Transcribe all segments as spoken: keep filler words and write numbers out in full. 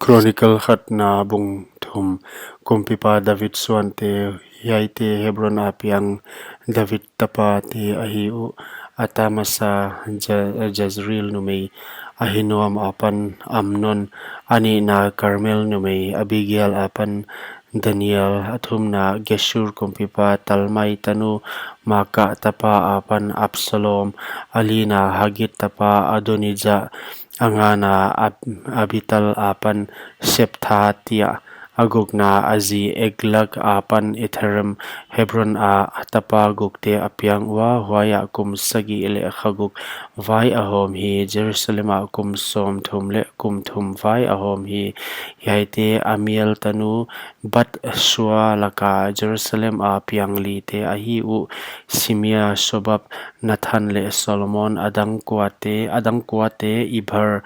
Chronicle khatna bung thum. Kumpipa David suante. Hiaite Hebron a piang David tapate ahi uh: Amasa, Ja-, Jezreel numei Ahinoam apan Amnon; a nihna Karmel numei Abigail apan Daniel; a thumna Geshur kumpipa Talmai tanu Maaka tapa apan Absalom; a lina Hagit tapa Adonija; a ngana Ab-, Abital apan Sephatia; a gukna a zi Egla apan Ithream. Hebron ah a tapa gukte a piang ua, huaiah kum sagih leh kha guk vai a hawm hi. Jerusalem ah kum sawmthum leh kum thum vai a hawm hi. Hiaite Amiel tanu Bathshua laka Jerusalem a piang lite ahi uh: Simea, Shobab, Nathan leh Solomon. A dang kuate, a dang kuate Ibhar,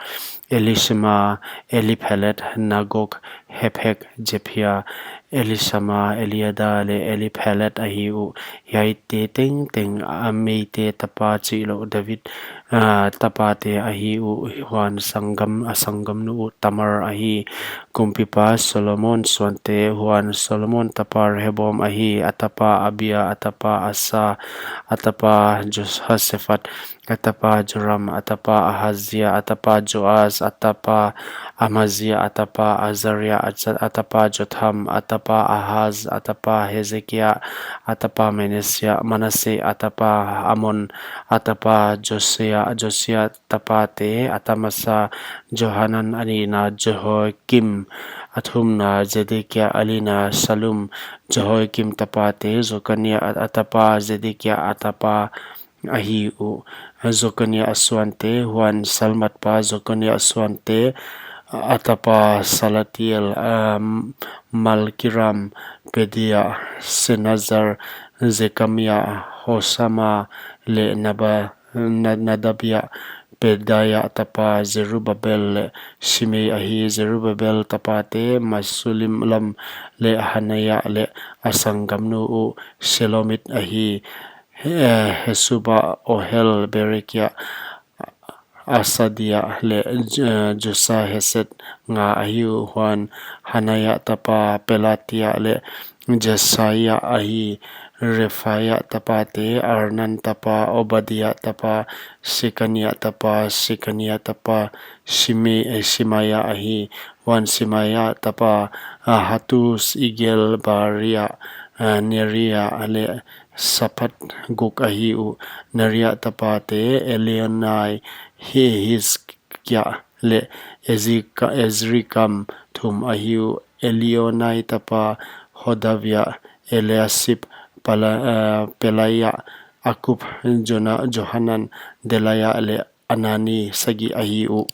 Elishama, Eliphelet, Nagog, Hephek, Jephia, Elishama, Eliada leh Eliphelet ahi uh. Hiaite tengteng a meite tapa chihlouh David, ah, tapate ahi uh. Huan sanggam, a sanggamnu uh Tamar ahi. Kumpipa Solomon suante. Huan Solomon tapa Rehoboam ahi, a tapa Abia, a tapa Asa, a tapa Jehoshaphat, a tapa Joram, a tapa Ahazia, a tapa Joas, a tapa Amazia, a tapa Azaria, a cha-, a tapa Jotham, a tapa Ahaz, a tapa Hezekia, a tapa Manasseh, Manasseh, a tapa Amon, a tapa Josia, Josia tapate: Amasa, Johanan; a nihna Jehoiakim, a thumna Zedekia, a lina Sallum. Jehoiakim tapate: Jokania, a, a tapa Zedekia, a tapa ahi uh. Jokania a suante. Huan Salmatpa Jokania a suante: a tapa Salathiel, ah, Malkiram, Pedaia, Shenazar, Jekamia, Hosama leh Naba-, Na-, Nadabia. Pedaia tapa Zerubbabel leh Shimei ahi. Zerubbabel tapate: Mesulam leh Hanaia leh a sanggamnu uh Shelomith ahi. He-, Hasuba, Ohel, Berekia, Hasadia leh, eh, Josa. Hesed nga ahi uh. Huan Hanaia tapa Pelatia leh Jesaia ahi. Rephaia tapate: Arnan tapa, Obadia tapa, Shekania tapa. Shekania tapa Shime-, eh, Shemaia ahi. Huan Shemaia tapa, ah, Hatus, Igal, Baria, ah, Neria leh Shaphat guk ahi uh. Neria tapate: Elioenai, Hi-, Hizkia leh Ezika-, Azrikam. Thum ahi uh. Elioenai tapa Hodavia, Eliasib, Pala-, ah, Pelaia, Akkub, Jona-, Johanan, Delaia leh Anani. Sagih ahi uh.